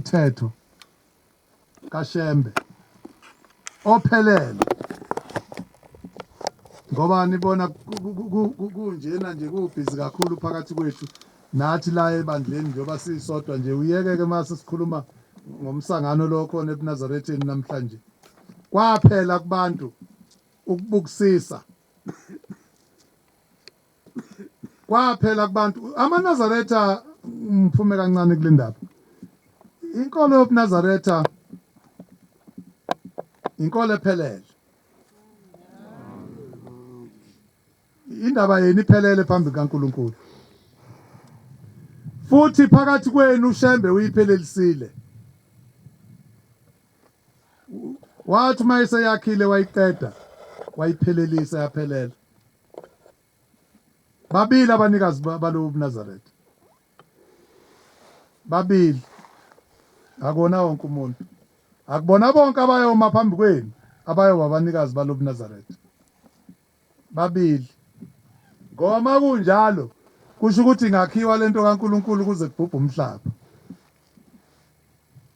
Umthetho kaShembe ophelele ngoba nibona kunjena nje kubhizi kakhulu phakathi kwethu nathi la ebandleni njengoba sisodwa nje uyeke-ke uma sesikhuluma ngomsangano lo khona ebuNazaretheni namhlanje kwaphela kubantu ukubukisisa Kwaphela kubantu amaNazaretha ngiphume kancane kule ndaba. Inkolo yobuNazaretha inkolo ephelele. Indaba yenu iphelele phambi kukaNkulunkulu. Futhi phakathi kwenu uShembe uyiphelelisile. Wathi uma eseyakhile wayiqeda wayiphelelisa yaphelela. Babili abanikazi balobu buNazaretha. Babili. Akona wonke umuntu. Akubona bonke abayoma phambi kwenu abayoba abanikazi balobu Nazaretha. Babili. Ngoba makunjalo kusho ukuthi ingakhiwa lento kaNkuluNkulu kuze kubhubhe umhlaba.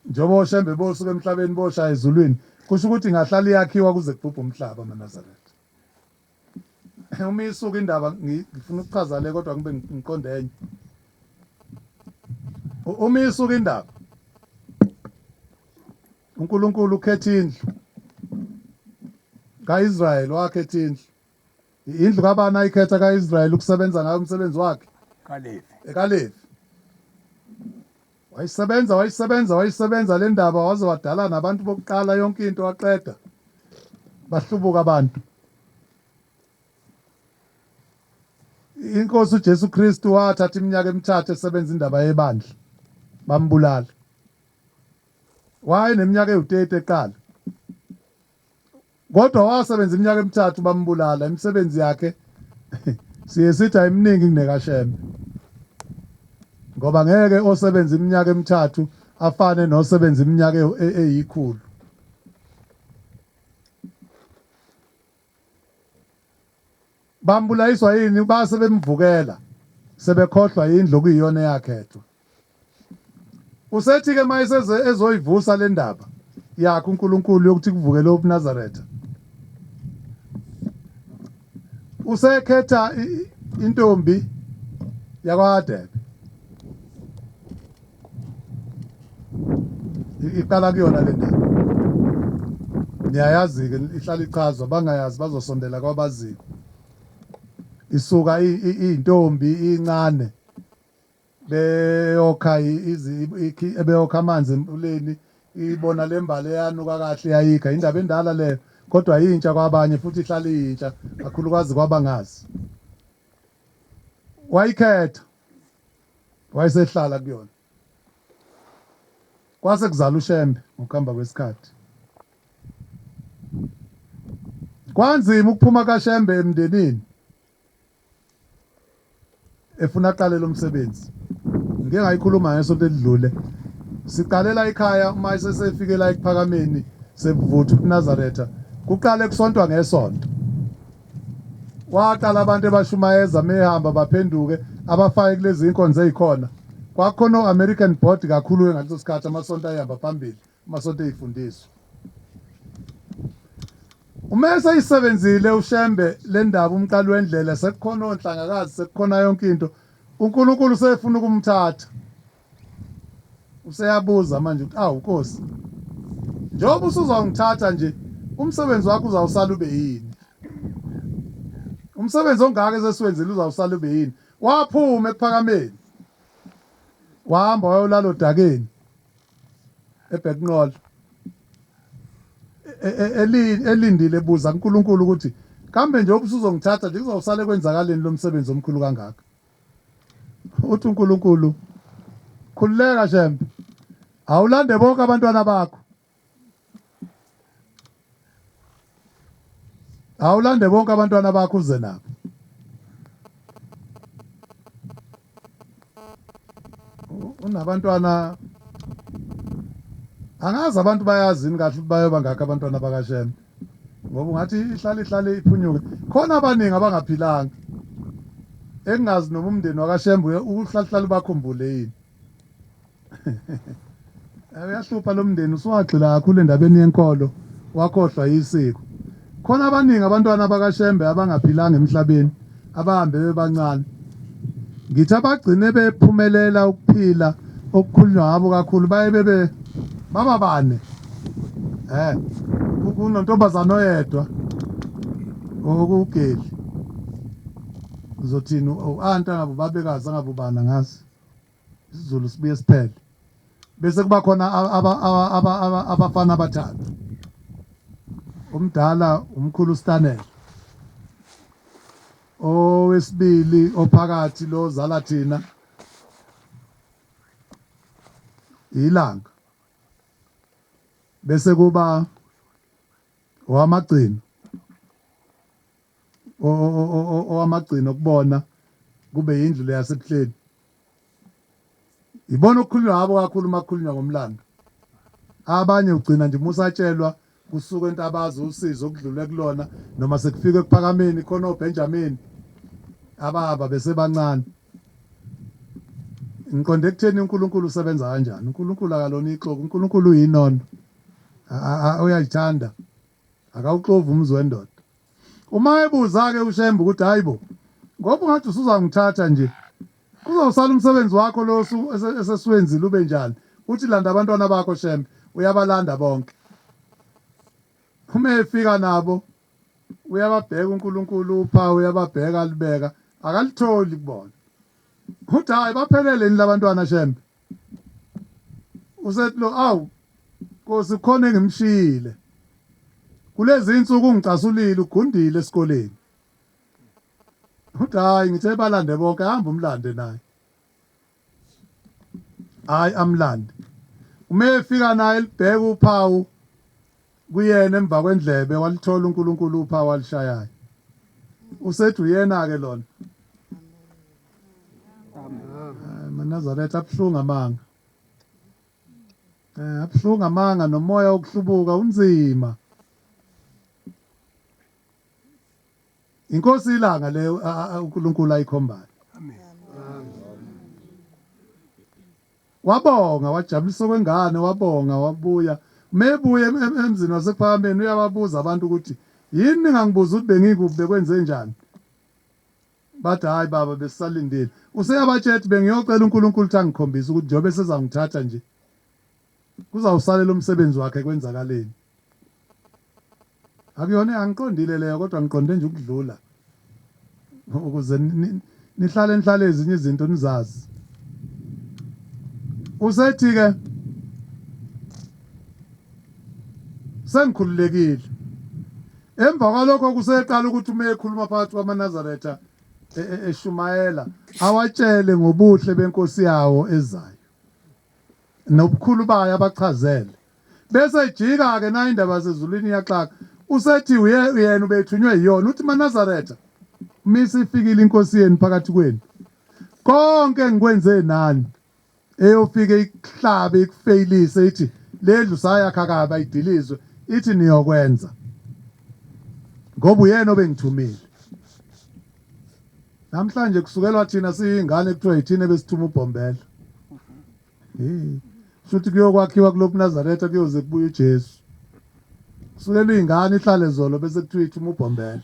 Njengoba oShembe bosuka emhlabeni boshaya ezulwini kusho ukuthi ingahlala iyakhiwa kuze kubhubhe umhlaba amaNazaretha. Uma isuka indaba ngifuna ukuchaza le kodwa ngibe ngiqonde enye. Uma isuka indaba uNkulunkulu ukhetha indlu kaIsrael wakhetha indlu. Indlu kabani ayikhetha kaIsrael ukusebenza ngayo umsebenzi wakhe? KaLevi. EkaLevi. Wayisebenza wayisebenza wayisebenza le ndaba waze wadala nabantu bokuqala yonke into waqeda. Bahlubuka abantu. Inkosi uJesu Kristu wathatha iminyaka emithathu esebenza indaba yebandla. Bambulala. Wayeneminyaka ewu-30 eqala. Kodwa wasebenza iminyaka emithathu bambulala imisebenzi yakhe siye sithi ayiminingi kunekaShembe ngoba ngeke osebenza iminyaka emithathu afane nosebenza iminyaka e, e, eyikhulu. Bambulayiswa yini base bemvukela sebekhohlwa yindlu okuyiyona eyakhethwa. Usethi ke mayeseze ezoyivusa le ndaba yakhe uNkulunkulu yokuthi kuvuke lo buNazaretha. Usekhetha intombi yakwaHadebe. Iqala kuyona le ndaba. Niyayazi-ke ihlala ichazwa, bangayazi bazosondela kwabaziyo. Isuka iyintombi incane beyokha beyokha amanzi emfuleni ibona le mbali eyanuka kahle yayikha indaba endala leyo kodwa yintsha kwabanye futhi ihlala iyintsha kakhulukazi kwabangazi wayikhetha wayesehlala kuyona kwase kuzala uShembe ngokuhamba kwesikhathi kwanzima ukuphuma kaShembe emndenini efuna aqale lo msebenzi. Ngike ngayikhuluma ngesonto elidlule. Siqalela ekhaya uma esesefike la ekuphakameni sekuvutha ubuNazaretha. Kuqale kusontwa ngesonto. Waqala abantu ebashumayeza mehamba baphenduke abafake kulezi inkonzo ezikhona. Kwakukhona o-American Board kakhulu ngaleso sikhathi amasonto ayehamba phambili. Amasonto eyifundiswa. Uma eseyisebenzile uShembe le ndaba umqali wendlela sekukhona onhlangakazi sekukhona yonke into uNkulunkulu usefuna ukumthatha. Useyabuza manje ukuthi awu Nkosi njengoba usuzongithatha nje umsebenzi wakho uzawusala ube yini? Umsebenzi ongaka esesiwenzile uzawusala ube yini? Waphuma ekuphakameni wahamba wayolala odakeni eBhekinqola e, e, elindile ebuza kuNkulunkulu ukuthi kambe nje ubusuzongithatha nje kuzawusale kwenzakaleni lo msebenzi omkhulu kangaka uthi uNkulunkulu khululeka Shembe awulande bonke abantwana bakho Awulande bonke abantwana bakho uze nabo. Unabantwana angazi abantu bayazi yini kahle ukuthi bayoba ngakho abantwana bakaShembe ngoba ungathi ihlale ihlale iphunyuke khona abaningi abangaphilanga engingazi noma umndeni wakaShembe uhlala hlale bakhumbule yini. Uyahlupha lo mndeni usuwagxila kakhulu endabeni yenkolo wakhohlwa yisiko. Khona abaningi abantwana bakaShembe abangaphilanga emhlabeni abahambe bebancane. Ngithi abagcine bephumelela ukuphila okukhulunywa ngabo kakhulu baye bebe baba bane. Eh kunontombazana oyedwa okugeli. Uzothini u-anti angabe ubabekazi angabe ubani angazi. isiZulu sibuye siphele bese kuba khona abafana abathathu omdala umkhulu Stanel owesibili ophakathi lo zala thina ilanga bese kuba owamagcino owamagcino kubona kube yindlu leyasebuhleni ibona okukhulunywa ngabo kakhulu uma kukhulunywa ngomlando abanye ugcina nje musatshelwa kusuka entabazi usizo okudlule kulona noma sekufika ekuphakameni khona oBenjamin ababa besebancane ngiqonde ekutheni uNkulunkulu usebenza kanjani uNkulunkulu akalona ixoki uNkulunkulu uyinono uyayithanda akawuxovi umuzi wendoda Uma ebuza-ke uShembe ukuthi hayi bo, ngoba ungathi usuzangithatha nje, kuzosala umsebenzi wakho lo esesiwenzile ube njani? Uthi landa abantwana bakho Shembe, uyabalanda bonke. Uma efika nabo uyababheka uNkulunkulu uphawu uyababheka alibeka akalitholi kubona. Uthi hayi baphelele yini labantwana Shembe? Usethi lo awu Nkosi khona engimshiyile. Kulezi insuku ungicasulile ugundile esikoleni. Uthi hayi ngithe balande bonke hamba umlande naye. Hayi amlande. Uma efika naye libheka uphawu kuyena emva kwendlebe walithola uNkulunkulu uphawu alishayayo. Usethi uyena ke lona. Amen. MaNazaretha abuhlungu amanga. Eh abuhlungu amanga nomoya wokuhlubuka unzima. Inkosi ilanga le uNkulunkulu ayikhombayo. Amen. Wabonga wajabulisa kwengane wabonga wabuya mebuye emzini wasekuphakameni uyababuza abantu ukuthi yini ningangibuza ukuthi bengikuphi bekwenze njani Bathi hayi baba besisalindile. Useyabatshela ukuthi bengiyocela uNkulunkulu ukuthi angikhombise ukuthi njengoba esezangithatha nje kuzawusalela umsebenzi wakhe kwenzakaleni. Akuyona angiqondile leyo kodwa ngiqonde nje ukudlula ukuze nihlale nihlale ezinye izinto nizazi. Usethi ke sengikhululekile. Emva kwalokho kuseqala ukuthi uma ekhuluma phakathi kwamaNazaretha e, e, eshumayela awatshele ngobuhle benkosi yawo ezayo nobukhulu bayo abachazele bese ejika ke na indaba zezulwini iyaxaka usethi uyena ubethunywe yiyona uthi maNazaretha misi ifikile inkosi yenu phakathi kwenu konke engikwenze nani eyofike ikuhlabe ikufeyilise ithi lendlu sayakha kabi ayidilizwe ithi niyokwenza ngoba uyena obengithumile namhlanje kusukelwa thina siyingane kuthiwa yithina ebesithuma ubhombela hey shuthi kuyokwakhiwa kulobuNazaretha kuyoze kubuye uJesu kusukelwa ingane ihlale zolo bese kuthiwa ithuma ubhombela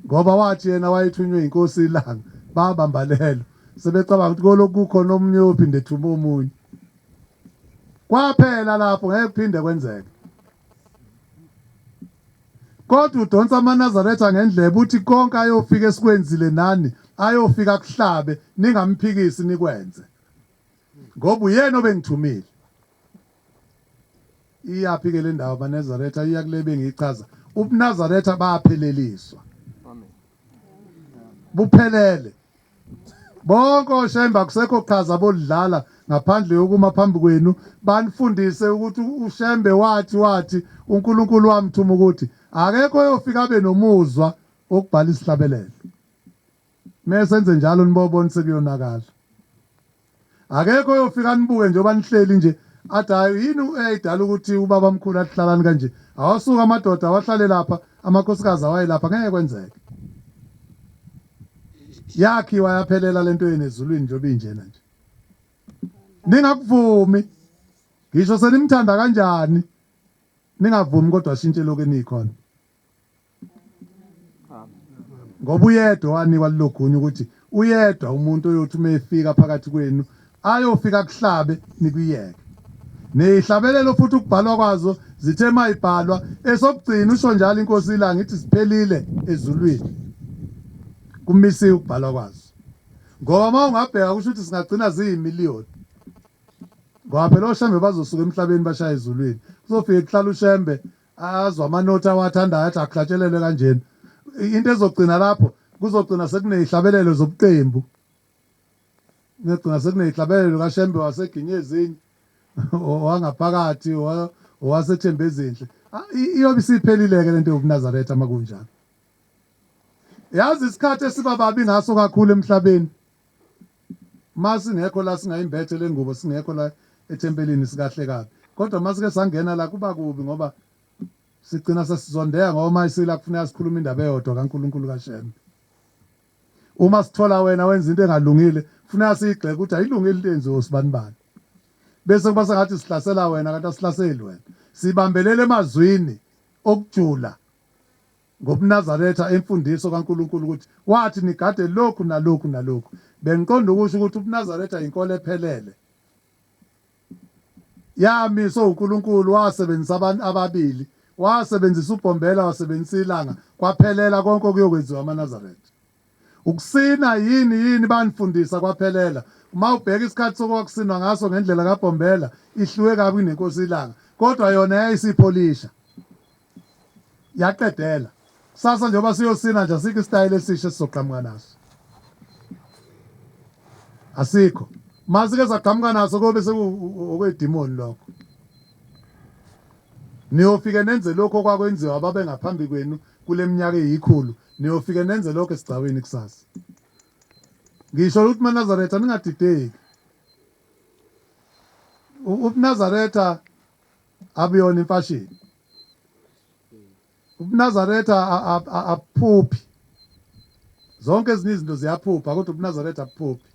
ngoba wathi yena wayethunywe inkosi ilanga babamba lelo sebecabanga ukuthi kolokhu kukhona omunye ophinde ethuma omunye kwaphela lapho ngeke kuphinde kwenzeke kodwa udonsa amaNazaretha ngendlebe uthi konke ayofika esikwenzile nani ayofika kuhlabe ningamphikisi nikwenze ngoba uyena obengithumile Iyaphi ke le ndawo baNazaretha iya kule bengiyichaza. UbuNazaretha bapheleliswa. Buphelele. Bonke oShembe akusekho qhaza bolidlala ngaphandle yokuma phambi kwenu banifundise ukuthi uShembe wathi wathi uNkulunkulu wamthuma ukuthi akekho oyofika abe nomuzwa wokubhala isihlabelelo. Mesenze njalo nibobona sekuyonakala. Akekho oyofika anibuke njengoba nihleli nje athi hayi yini eyayidala ukuthi ubaba mkhulu athi hlalani kanje. Awasuka amadoda awahlale lapha amakhosikazi awaye lapha ngeke kwenzeke. Yakhiwa yaphelela lento yenu ezulwini njengoba injena nje. Ningakuvumi. Ngisho senimthanda kanjani ningavumi kodwa ashintshe lokho enikhona. Ngoba uyedwa wanikwa lelo gunya ukuthi uyedwa umuntu oyothi uma efika phakathi kwenu ayofika kuhlabe nikuyeke. Nezihlabelelo futhi ukubhalwa kwazo zithe mayibhalwa esokugcina usho njalo inkosi ilanga ithi siphelile ezulwini. Kumisiwe ukubhalwa kwazo. Ngoba uma ungabheka kusho ukuthi singagcina ziyimiliyoni. Ngoba phela oShembe bazosuka emhlabeni bashaye ezulwini. Kuzofike kuhlala uShembe azwe amanothi awathandayo athi akuhlatshelelwe kanjena. Into ezogcina lapho kuzogcina sekunezihlabelelo zobuqembu. Kuzogcina sekunezihlabelelo kaShembe waseginye ezinye owangaphakathi owaseThembezinhle. Iyobe isiphelile-ke lento yobuNazaretha uma kunjalo. Yazi isikhathi esiba babi ngaso kakhulu emhlabeni masingekho la singayimbethe lengubo singekho la ethempelini sikahle kabi kodwa masike sangena la kuba kubi ngoba sigcina sesizondeka ngoba uma isila kufuneka sikhulume indaba eyodwa kaNkulunkulu kaShembe uma sithola wena wenza into engalungile kufuneka siyigxeke ukuthi ayilungile into enziwe usibanibani bese kuba sengathi sihlasela wena kanti asihlaseli wena sibambelele emazwini okujula ngobuNazaretha emfundiso kaNkulunkulu ukuthi wathi nigade lokhu nalokhu nalokhu. Bengiqonda ukusho ukuthi ubuNazaretha yinkolo ephelele. Yamiswa uNkulunkulu wasebenzisa abantu ababili, wasebenzisa uBhombela wasebenzisa ilanga, kwaphelela konke okuyokwenziwa amaNazaretha. Ukusina yini yini banifundisa kwaphelela. Uma ubheka isikhathi sokwakusinwa ngaso ngendlela kaBhombela ihluke kabi kunenkosi ilanga, kodwa yona yayisipholisha. Yaqedela. Kusasa njengoba siyosina nje asikho isitayela esisha esizoqhamuka naso. Asikho. Masike saqhamuka naso kobe sekuokwedimoni lokho. Niyofike nenze lokho okwakwenziwa ababengaphambi kwenu kule minyaka eyikhulu. Niyofike nenze lokho esigcawini kusasa. Ngisho ukuthi maNazaretha ningadideki. UbuNazaretha abuyona imfashini. UbuNazaretha abuphuphi. Zonke ezinye izinto ziyaphupha kodwa ubuNazaretha abuphuphi.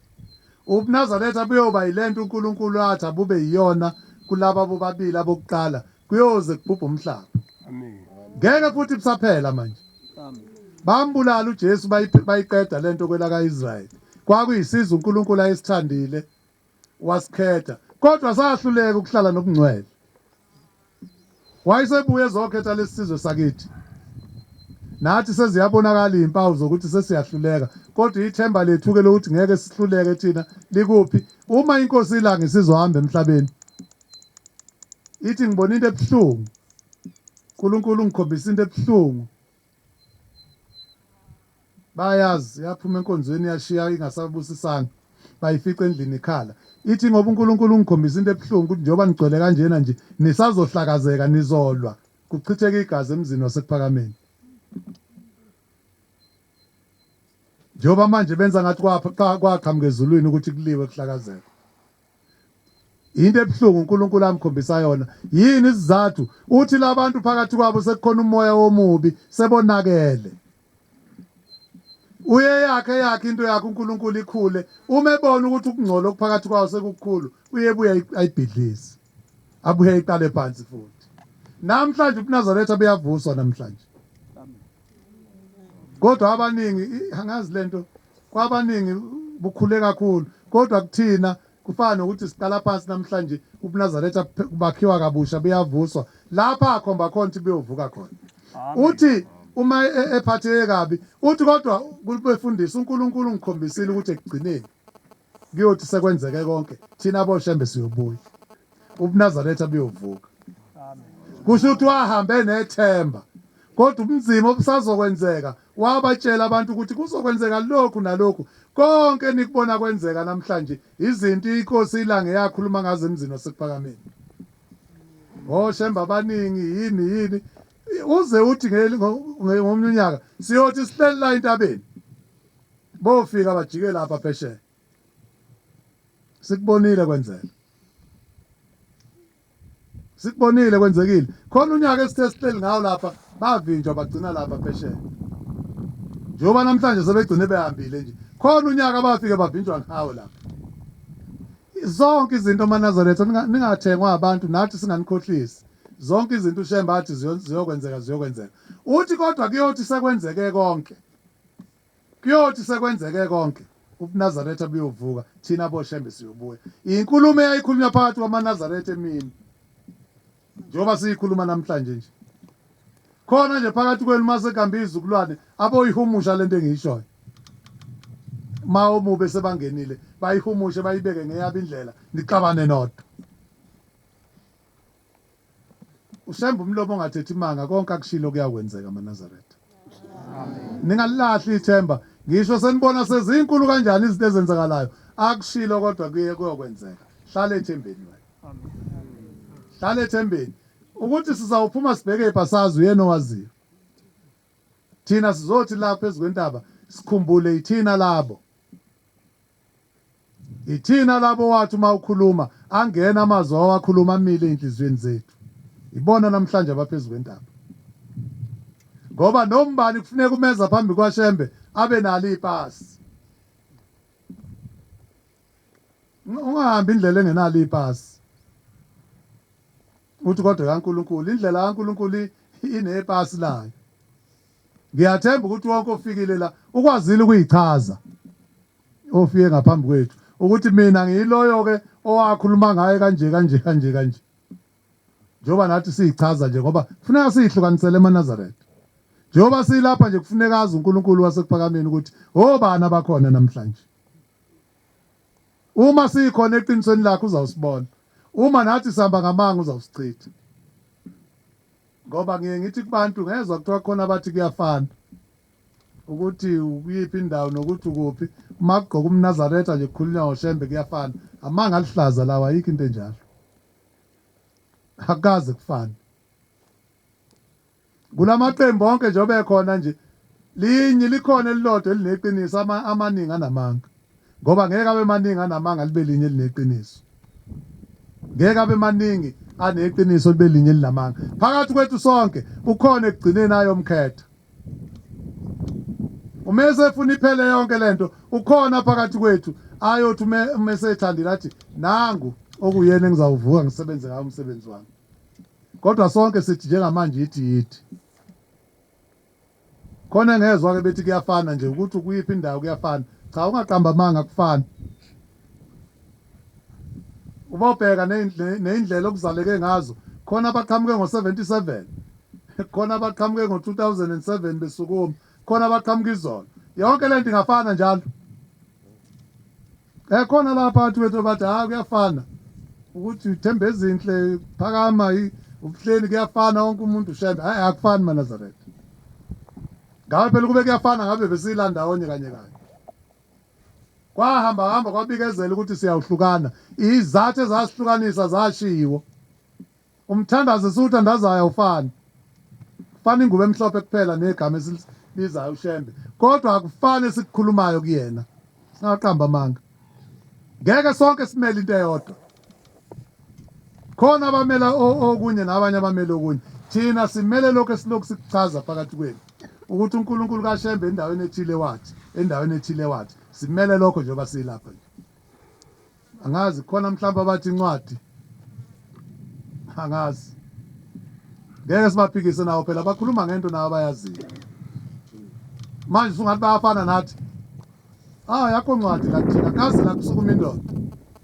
UbuNazaretha buyoba yilento uNkulunkulu athi abube yiyona kulaba bobabili abokuqala kuyoze kubhubhe umhlaba. Amen. Ngeke futhi kusaphela manje. Amen. Bambulala uJesu bayiqeda lento kwela kaIsrayeli. Kwakuyisizwe uNkulunkulu ayesithandile wasikhetha kodwa sahluleka ukuhlala nobungcwele. Wayesebuye ezokhetha lesizwe sakithi. Nathi seziyabonakala izimpawu zokuthi sesiyahluleka kodwa ithemba lethu ke lokuthi ngeke sihluleke thina likuphi uma inkosi ilanga isizohamba emhlabeni. Ithi ngibona into ebuhlungu. uNkulunkulu ungikhombisa into ebuhlungu. Bayazi yaphuma enkonzweni yashiya ingasabusisanga. Bayifica endlini ikhala. Ithi ngoba uNkulunkulu ungikhombisa into ebuhlungu ukuthi njengoba nigcwele kanjena nje nisazohlakazeka nizolwa kuchitheke igazi emzini wasekuphakameni. Njengoba manje benza ngathi kwaqhamuka ezulwini ukuthi kuliwe kuhlakazeke. Into ebuhlungu uNkulunkulu amkhombisa yona. Yini isizathu? Uthi labantu phakathi kwabo sekukhona umoya womubi, sebonakele. Uye yakhe yakhe into yakhe uNkulunkulu ikhule. Uma ebona ukuthi ukungcola okuphakathi kwawo sekukukhulu, uyebuya ayibhidlise. Abuye ayiqale phansi futhi. Namhlanje ubuNazaretha buyavuswa namhlanje. Kodwa abaningi angazi lento kwabaningi bukhule kakhulu kodwa kuthina kufana nokuthi siqala phansi namhlanje ubuNazaretha bakhiwa kabusha buyavuswa lapha akhomba khona ukuthi buyovuka khona uthi uma e, ephatheke kabi uthi kodwa kubefundisa uNkulunkulu ngikhombisile ukuthi ekugcineni kuyothi sekwenzeke konke thina boshembe siyobuya ubuNazaretha buyovuka kusho ukuthi wahambe nethemba kodwa ubunzima obusazokwenzeka wabatshela abantu ukuthi kuzokwenzeka lokhu nalokhu konke enikubona kwenzeka namhlanje izinto inkosi ilange yakhuluma ngazo emzini wasekuphakameni oshemba abaningi yini yini uze uthi ngomunye unyaka siyothi sihleli la entabeni bofika bajike lapha phesheya Sikubonile kwenzeka. Sikubonile kwenzekile. Khona unyaka esithe sihleli ngawo lapha bavinjwa bagcina lapha phesheya. Njengoba namhlanje sebegcine behambile nje. Khona unyaka bafike bavinjwa ngawo lapha. Zonke izinto maNazaretha ningathengwa abantu nathi singanikhohlisi. Zonke izinto uShembe athi ziyokwenzeka ziyokwenzeka. Uthi kodwa kuyothi sekwenzeke konke. Kuyothi sekwenzeke konke ubuNazaretha buyovuka thina boShembe siyobuya. Inkulumo eyayikhulunywa phakathi kwamaNazaretha emini. Njengoba siyikhuluma namhlanje nje. Khona nje phakathi kwenu mase kuhambe izizukulwane aboyihumusha lento engiyishoyo. Ma omubi sebangenile bayihumushe bayibeke ngeyabo indlela nixabane nodwa. UShembe umlomo ongathethi imanga konke akushilo kuyakwenzeka maNazaretha. Ningalilahli ithemba ngisho senibona sezinkulu kanjani izinto ezenzakalayo akushilo kodwa kuye kuyokwenzeka. Hlala ethembeni wena. Hlala ethembeni ukuthi sizawuphuma sibheke ibhasazi uyena owaziyo. Thina sizothi la phezu kwentaba sikhumbule ithina labo. Ithina labo wathi uma ukhuluma angena amazwi awakhuluma amile ezinhliziyweni zethu. Ibona namhlanje abaphezu kwentaba. Ngoba nombani kufuneka umeza phambi kwaShembe abe nalo ipasi. Ungahambi indlela engenalo ipasi. Uthi kodwa kaNkuluNkulu indlela kaNkuluNkulu inepasi layo. Ngiyathemba ukuthi wonke ofikile la ukwazile ukuyichaza ofike ngaphambi kwethu ukuthi mina ngiyiloyo ke owakhuluma ngaye kanje kanje kanje kanje. Njengoba nathi siyichaza nje ngoba kufuneka siyihlukanisele emaNazaretha. Njengoba silapha nje kufuneka azi uNkulunkulu wasekuphakameni ukuthi obani abakhona namhlanje. Uma sikhona eqinisweni lakhe uzawusibona. Uma nathi sihamba ngamanga uzawusichitha. Ngoba ngiye ngithi kubantu ngezwa kuthiwa khona abathi kuyafana ukuthi ukuyiphi indawo nokuthi ukuphi uma kugqoka umNazaretha nje kukhulunywa ngoShembe kuyafana. Amanga aluhlaza lawa ayikho into enjalo. Akukaze kufane. Kulamaqembu onke njengoba ekhona nje linye likhona elilodwa elineqiniso amaningi anamanga. Ngoba ngeke abe maningi anamanga libe linye elineqiniso. Ngeke abe maningi aneqiniso libe linye elinamanga. Phakathi kwethu sonke ukhona ekugcineni ayomkhetha. Uma esefuna iphele yonke lento ukhona phakathi kwethu ayothi uma esethandile athi nangu okuyena engizawuvuka ngisebenze ngawo umsebenzi wami. Kodwa sonke sithi njengamanje yithi yithi. Khona ngezwa ke bethi kuyafana nje ukuthi ukuyiphi indawo kuyafana. Cha ungaqamba amanga kufana. Ubobheka neyindlela okuzaleke ngazo khona abaqhamuke ngo-77 khona abaqhamuke ngo-2007 besukuma khona abaqhamuka izolo yonke lento ingafana njalo Ekhona la phakathi kwethu bathi ha kuyafana ukuthi uthemba ezinhle phakama ubuhleni kuyafana wonke umuntu uShembe hayi akufani maNazaretha ngabe phela kube kuyafana ngabe besila ndawonye kanye kanye kwahamba hamba kwabikezela ukuthi siyawuhlukana izathu ezasihlukanisa zashiwo Umthandazo esiwuthandazayo awufani. Kufana ingubo emhlophe kuphela negama esilibizayo uShembe. Kodwa akufani esikukhulumayo kuyena. Singaqamba amanga. Ngeke sonke simele into eyodwa. Khona abamela okunye nabanye abamele okunye. Thina simele lokho esilokhu sikuchaza phakathi kwenu. Ukuthi uNkulunkulu kaShembe endaweni ethile wathi, endaweni ethile wathi. Simele lokho njengoba silapha nje. Angazi khona mhlawumbe abathi incwadi. Angazi. Ngeke sibaphikise nawo phela bakhuluma ngento nawo abayaziyo. Manje usungathi bayafana nathi. Ah yakho ncwadi la kuthina kaze la kusukuma indoda.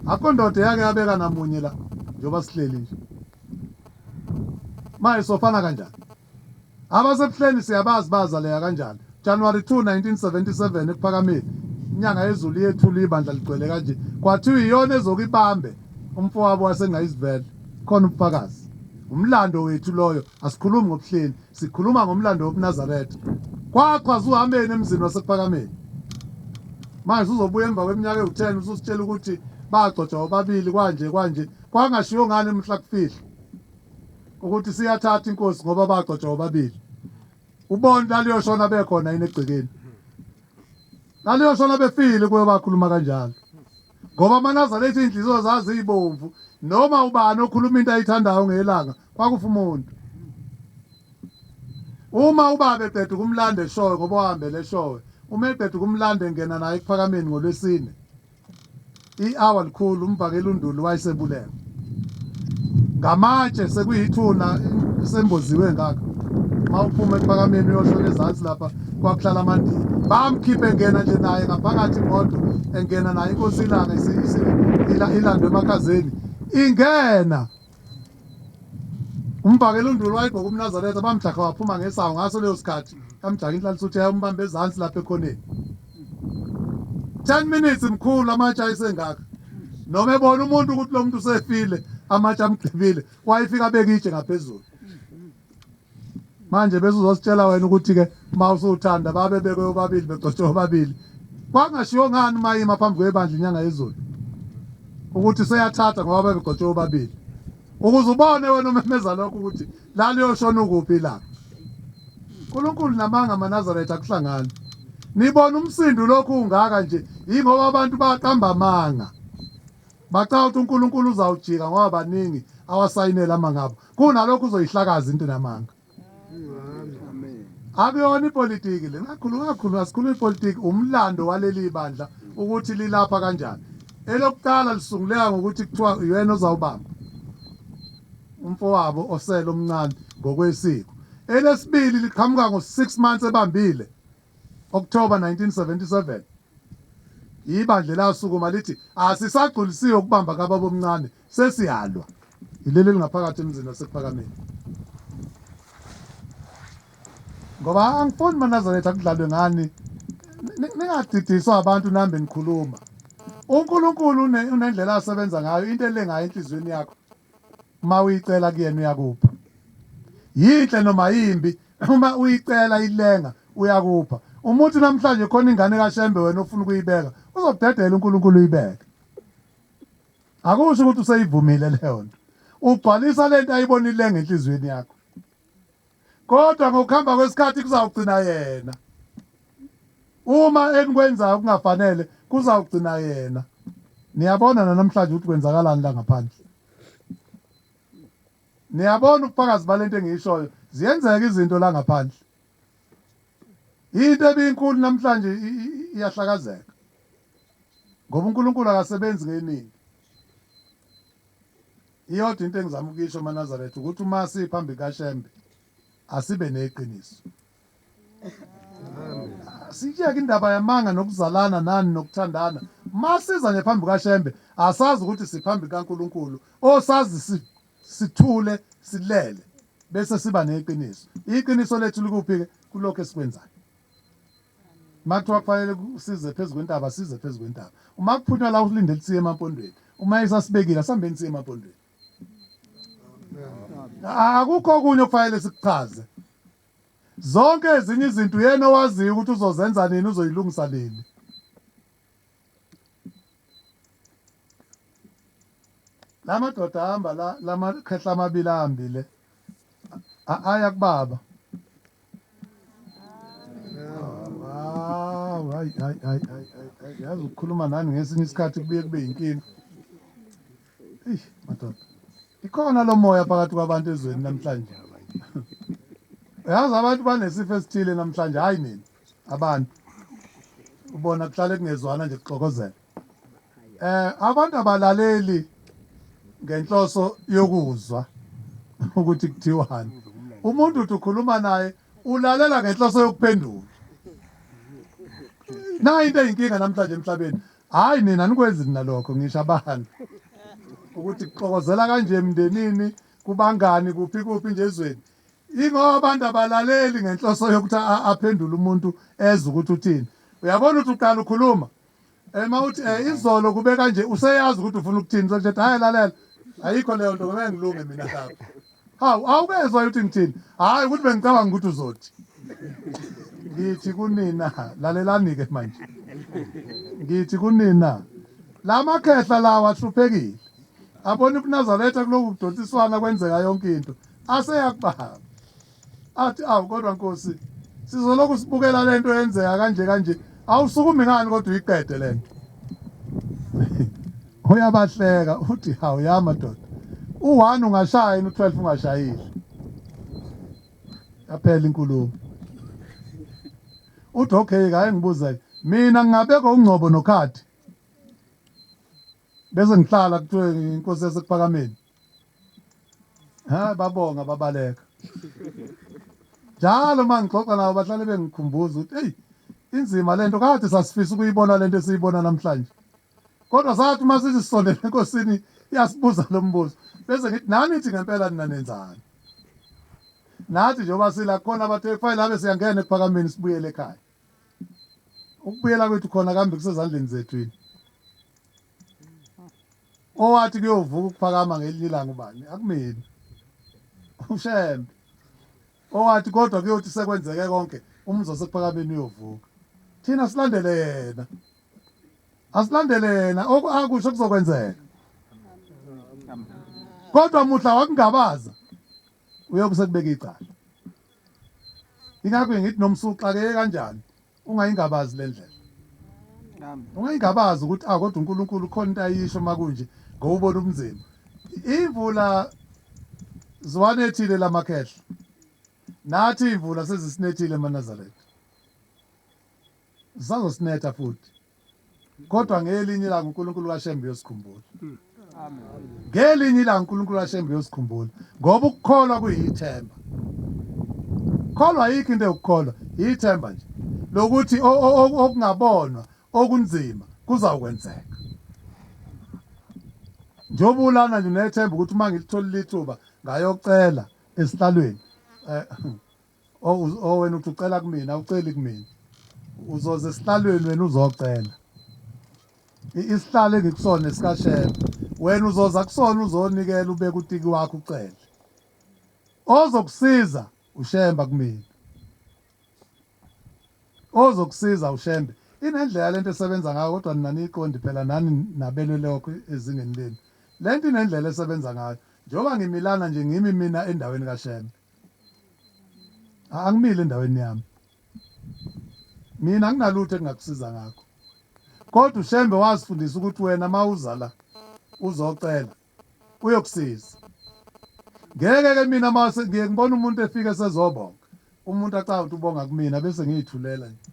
Akho ndoda yake yabeka namunye la njengoba sihleli nje. Manje sofana kanjani? Abasebuhleni siyabazi bazaleka kanjani. January 2 1977 ekuphakameni inyanga yezulu yethula ibandla ligcwele kanje kwathiwa iyona ezokibambe umfowabo wasengayizivele khona ubufakazi umlando wethu loyo asikhulumi ngobuhleni sikhuluma ngomlando wobuNazaretha kwachwaza uhambeni emzini wasekuphakameni manje uzobuya emva kweminyaka ewu-10 ususitshela ukuthi bagcotshwa bobabili kwanje kwanje kwangashiwo ngani mhla kufihla ukuthi siyathatha inkosi ngoba bagcotshwa bobabili ubona laliyoshona bekhona yini egcekeni laliyoshona befile kuyo bakhuluma kanjalo ngoba amaNazaretha iy'nhliziyo zaziyibomvu noma ubani okhuluma into ayithandayo ngelanga kwakufa umuntu uma ubaba eqeda ukumlanda eshowe ngoba wahambele eshowe uma eqeda ukumlanda engena naye ekuphakameni ngolwesine. I-hour likhulu umvakela uNduli wayesebulewe ngamatshe sekuyithuna semboziwe ngaka. Mawuphuma ekuphakameni uyoshona ezansi lapha kwakuhlala amandiya, bamkhiphe engena nje naye ngaphakathi imoto engena naye inkosi ilanga ilandwe emakhazeni ingena. Umvakela uNduli wayegqoka umNazaretha, bamjaha waphuma ngesango ngaso leyo sikhathi, yamjaka inhlalisuthi yayombamba ezansi lapha ekhoneni. 10 minutes mkhulu amatshe ayesengaka, noma ebona umuntu ukuthi lo muntu usefile, amatshe amgqibile, wayefika abeka itshe ngaphezulu. Manje bese uzositshela wena ukuthi-ke uma usuthanda babe bekwe bobabili begcotshwe bobabili. Kwangashiwo ngani uma ima phambi kwebandla inyanga yezulu ukuthi seyathatha ngoba babegcotshwe bobabili, ukuze ubone wena umemeza lokho ukuthi laliyoshona ukuphi ilanga. uNkulunkulu namanga amaNazaretha akuhlangani. Nibona umsindo lokhu ungaka nje yingoba abantu baqamba amanga. Bacabanga ukuthi uNkulunkulu uzawujika ngoba baningi awasayinela amanga abo. Kunalokho uzoyihlakaza into namanga. Akuyona ipolitiki le. Ngakhuluma ngakhuluma sikhuluma ipolitiki umlando waleli bandla ukuthi lilapha kanjani. Elokuqala lisunguleka ngokuthi kuthiwa uyena ozawubamba umfowabo osele omncane ngokwesiko. Elesibili liqhamuka ngo-6 months ebambile October 1977. Ibandla lasukuma lithi asisagculisiwe ukubamba kababa omncane sesiyalwa. Yileli elingaphakathi emzini waseKuphakameni. Ngoba angifuni maNazaretha kudlalwe ngani, ningadidiswa abantu nambe nikhuluma. UNkulunkulu unendlela asebenza ngayo, into elengayo enhliziyweni yakho uma uyicela kuyena uyakupha. Yinhle noma yimbi, uma uyicela ilenga uyakupha. Uma uthi namhlanje khona ingane kaShembe wena ofuna ukuyibeka, uzokudedela uNkulunkulu uyibeke. Akusho ukuthi useyivumile leyo nto. Ugcwalisa lento ayibonile ngenhliziyweni yakho. Kodwa ngokuhamba kwesikhathi kuzawugcina yena. Uma enikwenzayo kungafanele kuzawugcina yena. Niyabona namhlanje ukuthi kwenzakalani la ngaphandle. Niyabona ubufakazi balento engiyishoyo, ziyenzeka izinto la ngaphandle. Into ebinkulu namhlanje iyahlakazeka. Ngoba uNkulunkulu akasebenzi ngeningi. Iyodwa into engizama ukuyisho maNazaretha ukuthi uma siphambi kaShembe asibe neqiniso. Siyeke indaba yamanga nokuzalana nani nokuthandana. Masiza nje phambi kaShembe asazi ukuthi siphambi kaNkulunkulu osazi sithule silele bese siba neqiniso. Iqiniso lethu likuphi ke kulokho esikwenzayo. Uma kuthiwa kufanele size phezu kwentaba size phezu kwentaba. Uma kuphunywa la usilindele siye emampondweni. Uma esasibekile asihambeni siye emampondweni. Akukho okunye okufanele sikuchaze. Zonke ezinye izinto uyena owaziyo ukuthi uzozenza nini uzoyilungisa nini. La madoda ahamba la lamakhehla amabili ahambile aya kubaba. Hawu hayi hayi hayi hayi yazi ukukhuluma nani ngesinye isikhathi kubuye kube yinkinga. Eish madoda. Ikhona lo moya phakathi kwabantu ezweni namhlanje. Yazi abantu banesifo esithile namhlanje hayi nina abantu. Ubona kuhlale kungezwana nje kuxokozela. Abantu abalaleli ngenhloso yokuzwa ukuthi kuthiwani. Umuntu uthi ukhuluma naye ulalela ngenhloso yokuphendula. Nayi into eyinkinga namhlanje emhlabeni. Hayi nina anikwenzi nina lokho ngisho abantu. Ukuthi kuxokozela kanje emndenini, kubangani kuphi kuphi nje ezweni. Ingoba abantu abalaleli ngenhloso yokuthi aphendule umuntu ezwe ukuthi uthini. Uyabona ukuthi uqala ukhuluma Ema uthi izolo kube kanje useyazi ukuthi ufuna ukuthini sokuthi hayi lalela ayikho leyo nto ngeke ngilunge mina lapho. Hawu awukezwa ukuthi ngithini? Hayi ukuthi bengicabanga ukuthi uzothi. Ngithi kunina lalelani ke manje. Ngithi kunina lamakhehla lawa ahluphekile. Abona ubuNazaretha kuloku kudonsiswana kwenzeka yonke into. Aseyakubaba. Athi awu kodwa Nkosi sizolokhu sibukela lento yenzeka kanje kanje awusukumi ngani kodwa uyiqede lento. Uyabahleka uthi hawu ya madoda. U1 ungashaya yini u12 ungashayile. Yaphela inkulumo. Uthi okay kaye ngibuze mina ngingabekwa uNgcobo noKhadi. Bese ngihlala kuthiwe inkosi yasekuphakameni. Ha babonga babaleka. Njalo uma ngixoxa nabo bahlale bengikhumbuza ukuthi eyi inzima lento kade sasifisa ukuyibona lento esiyibona namhlanje. Kodwa sathi uma sithi sisondele enkosini iyasibuza lo mbuzo. Bese ngithi nani nithi ngempela nina nenzani? Nathi njengoba sila khona abathe kufanele abe siyangena ekuphakameni sibuyele ekhaya. Ukubuyela kwethu khona kambe kusezandleni zethu yini? Owathi kuyovuka ukuphakama ngelinye ilanga ubani? Akumina. UShembe. Owathi kodwa kuyothi sekwenzeke konke umuzi wasekuphakameni uyovuka. Thina silandele yena. Asilandele yena akusho kuzokwenzeka. Kodwa muhla wakungabaza uyobe sekubeka icala. Ingakho ngithi noma usuxakeke kanjani ungayingabazi le ndlela. Ungayingabazi ukuthi ah kodwa uNkulunkulu khona into ayisho makunje ngoba ubona ubunzima. Imvula ziwanethile lamakhehla. Nathi imvula sezisinethile emaNazaretha. Zisazosinetha futhi. Kodwa ngelinye ilanga uNkulunkulu kaShembe uyosikhumbula. Ngelinye ilanga uNkulunkulu kaShembe uyosikhumbula ngoba ukukholwa kuyithemba. Kholwa ayikho into yokukholwa, yithemba nje lokuthi okungabonwa okunzima kuzawukwenzeka. Njengoba ulana nje unethemba ukuthi uma ngilitholile ithuba ngayocela esihlalweni eh Oh, wena uthi ucela kumina, awuceli kumina. Uzoza esihlalweni wena uzocela. Isihlalo engikusona esikashembe. Wena uzoza kusona uzonikela ubeke utiki wakho ucele. Ozokusiza uShemba kumina. Ozokusiza uShembe. Inendlela lento esebenza ngayo kodwa nina niyiqondi phela nani nabelwe lokho ezingeni lenu. Lento inendlela esebenza ngayo. Njengoba ngimilana nje ngimi mina endaweni kaShembe. Angimile endaweni yami. Mina anginalutho engingakusiza ngakho. Kodwa uShembe wasifundisa ukuthi wena mawuza la uzocela uyokusiza. Ngeke ke mina mase ngiye ngibona umuntu efika sezobonga. Umuntu acaba ukuthi ubonga kumina bese ngiyithulela nje.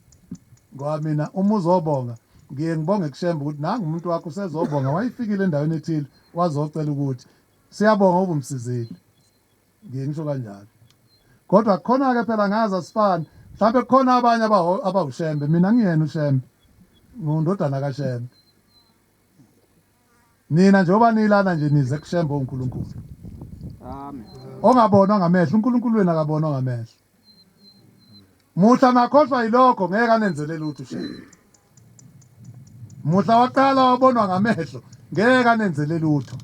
Ngoba mina uma uzobonga ngiye ngibonge kuShembe ukuthi nangu umuntu wakho usezobonga wayefikile endaweni ethile wazocela ukuthi siyabonga ubumsizile. Ngiye ngisho kanjalo. Kodwa khona-ke phela ngazi asifani. Mhlawumbe kukhona abanye abawuShembe, mina ngiyena uShembe. Ngundodana kaShembe. Nina njengoba nilana nje nize kuShembe uNkulunkulu. Amen. Ongabonwa ngamehlo, uNkulunkulu wenu akabonwa ngamehlo. Muhla nakhohlwa yilokho ngeke anenzele lutho uShembe. Muhla waqala wabonwa ngamehlo ngeke anenzele lutho.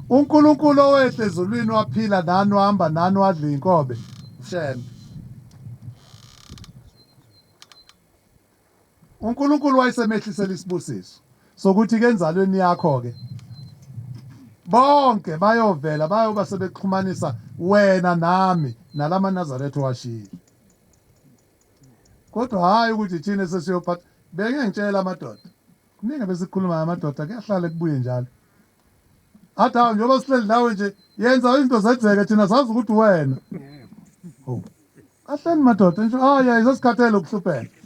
uNkulunkulu owehle ezulwini waphila nani wahamba nani wadla inkobe uShembe. uNkulunkulu wayesemehlisela isibusiso sokuthi ke enzalweni yakho ke bonke bayovela bayoba sebexhumanisa wena nami nalama Nazaretha owashiyile. Kodwa hayi ukuthi thina sesiyophatha beke ngitshela amadoda. Kuningi besikhuluma ngamadoda kuyahlala kubuye njalo. Athi hawu njengoba sihleli nawe nje yenza izinto zenzeke thina sazi ukuthi wena. Oh. Kahleni madoda nje hayi hayi sesikhathele ukuhlupheka.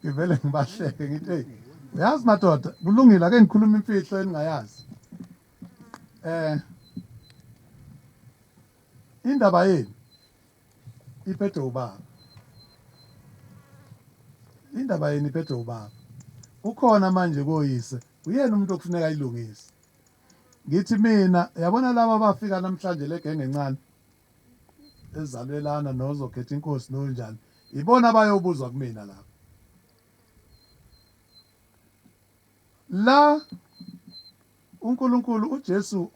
Ngivele ngibahleke ngithi hey uyazi madoda kulungile ake ngikhuluma imfihlo eningayazi. Eh indaba yenu iphethwe ubaba. Indaba yenu iphethwe ubaba. Ukhona manje koyise uyena umuntu okufuneka ayilungise. Ngithi mina yabona laba abafika namhlanje legenge encane ezalwe lana nozokhetha inkosi nonjani ibona abayobuzwa kumina lapha. La uNkulunkulu uJesu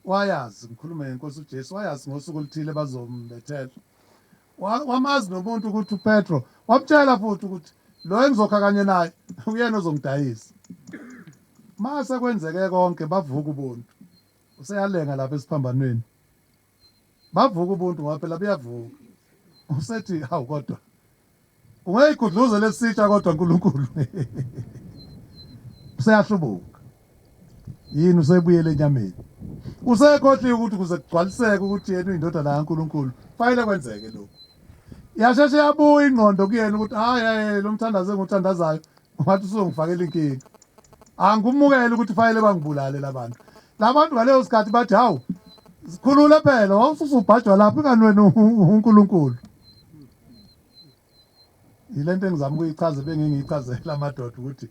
wayazi ngikhulume ngenkosi uJesu wayazi ngosuku oluthile bazombethela. Wamazi nomuntu ukuthi uPetro wamtshela futhi ukuthi lo engizokha kanye naye uyena ozongidayisa. Mase kwenzeke konke bavuka ubuntu. Useyalenga lapha esiphambanweni. Bavuka ubuntu ngoba phela buyavuka. Usethi hawu kodwa ungeyigudluze lesitsha kodwa uNkulunkulu. Useyahlubuka. Yini usebuyele enyameni. Usekhohliwe ukuthi kuze kugcwaliseke ukuthi yena uyindodana kaNkulunkulu. Fanele kwenzeke lokhu. Yasheshe yabuya ingqondo kuyena ukuthi hayi hayi lo mthandazo enguthandazayo wathi usuzongifakela inkinga. Angikumukele ukuthi fanele bangibulale labantu. Labantu ngaleyo sikhathi bathi hawu sikhulule phela wawususubhajwa lapho ingani wena uNkulunkulu. Yilento engizama ukuyichaza bengingiyichazela amadoda ukuthi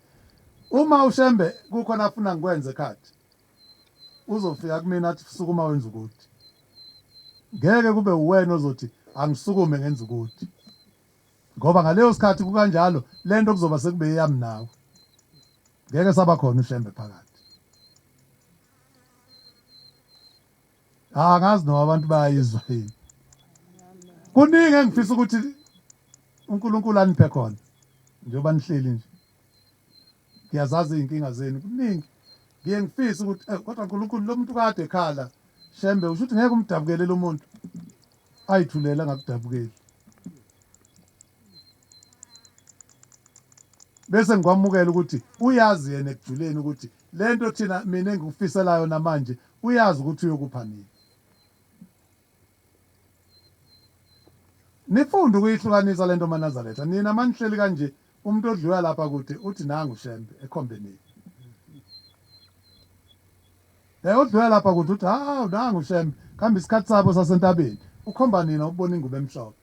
uma uShembe kukhona afuna ngikwenze khathi uzofika kumina athi sukuma wenza ukuthi. Ngeke kube uwena ozothi angisukume ngenza ukuthi. Ngoba ngaleyo sikhathi kukanjalo lento kuzoba sekube eyami nawe. Ngeke saba khona uShembe phakathi. Ah ngazi noma abantu bayayizwa yini. Kuningi engifisa ukuthi uNkulunkulu aniphe khona njengoba nihleli nje. Ngiyazazi izinkinga zenu kuningi. Ngiye ngifise ukuthi eh, kodwa uNkulunkulu lo muntu kade ekhala Shembe usho ukuthi ngeke umdabukele lo muntu. Ayithulela ngakudabukeli. Bese ngikwamukela ukuthi uyazi yena ekujuleni ukuthi lento thina mina engikufiselayo namanje uyazi ukuthi uyokupha nini. Nifunde ukuyihlukanisa lento maNazaretha. Nina manihleli kanje umuntu odlula lapha kude uthi nangu Shembe ekhombe nini. Eh odlula lapha kude uthi hawu nangu Shembe kambe isikhathi sabo sasentabeni ukhomba nina ukubona ingubo emhlophe.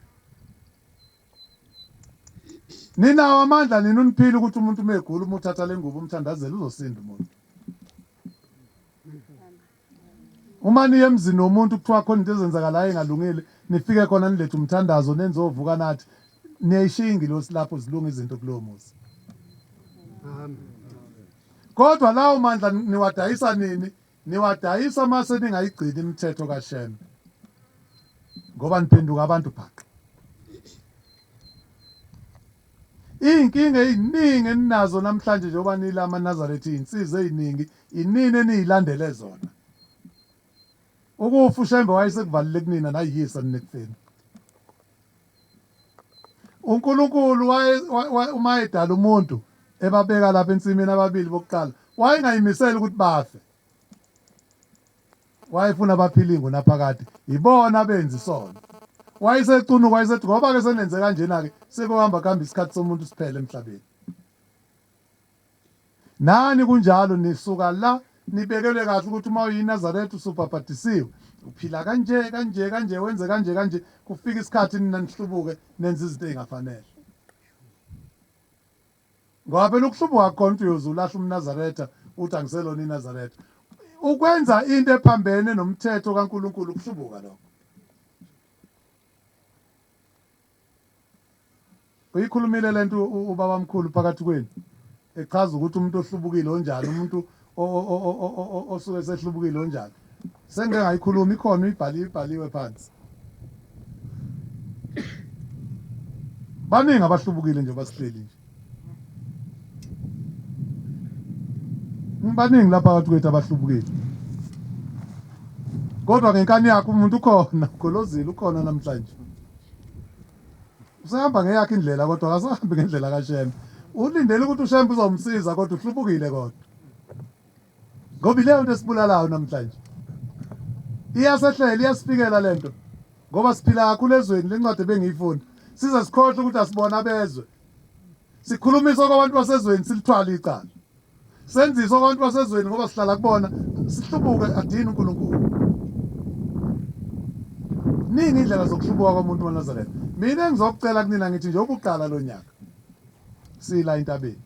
Ninawo amandla nina uniphile ukuthi umuntu uma egula uma uthatha le ngubo umthandazele uzosinda umuntu. Uma niye emzini womuntu kuthiwa khona into ezenzakalayo engalungile nifike khona nilethe umthandazo nenze ovuka nathi niyayishiya ingilosi lapho zilunga izinto kulowo muzi. Kodwa lawo mandla niwadayisa nini? Niwadayisa mase ningayigcini imithetho kaShembe. Ngoba niphenduka abantu bhaqa. Iy'nkinga ey'ningi eninazo namhlanje njengoba nila amaNazaretha iy'nsiza ey'ningi inini eniyilandele zona. Ukufa uShembe wayesekuvalile kunina nayiyisa nina ekufeni. UNkulunkulu waye uma edala umuntu ebabeka lapha ensimini ababili bokuqala wayengayimiseli ukuthi bafe. Wayefuna baphile ingunaphakade. Yibona abenza isono. Wayesecunuka wayesethi ngoba ke senenze kanjena ke sekuhamba kuhamba isikhathi somuntu siphele emhlabeni. Nani kunjalo nisuka la nibekelwe kahle ukuthi uma uyiNazaretha usubhabhadisiwe uphila kanje kanje kanje wenze kanje kanje kufika isikhathi nina nihlubuke nenze izinto ezingafanele. Ngoba phela ukuhlubuka akukhona ukuthi uyoze ulahle umNazaretha uthi angiselona iNazaretha. Ukwenza into ephambene nomthetho kaNkulunkulu ukuhlubuka lokho. Uyikhulumile lento ubabamkhulu phakathi kwenu echaza ukuthi umuntu ohlubukile onjani umuntu osuke sehlubukile onjani. Sengike ngayikhuluma ikhona uyibhaliwe ibhaliwe phansi. Baningi abahlubukile nje basihleli nje. Baningi lapha phakathi kwethu abahlubukile. Kodwa ngenkani yakhe umuntu ukhona, ugolozile ukhona namhlanje. Usehamba ngeyakhe indlela kodwa akasahambi ngendlela kaShembe. Ulindele ukuthi uShembe uzomsiza kodwa uhlubukile kodwa. Ngoba ileyo nto esibulalayo namhlanje. Iyasehlela, iyasifikela lento. Ngoba siphila kakhulu ezweni lencwadi ebengiyifunda. Size sikhohlwe ukuthi asibona abezwe. Sikhulumisa kwabantu basezweni silithwala icala. Senziswa kwabantu basezweni ngoba sihlala kubona sihlubuke adini uNkulunkulu. Ningi indlela zokuhlubuka komuntu waNazaretha. Mina ngizokucela kunina ngithi nje ubuqala lo nyaka. Sila entabeni.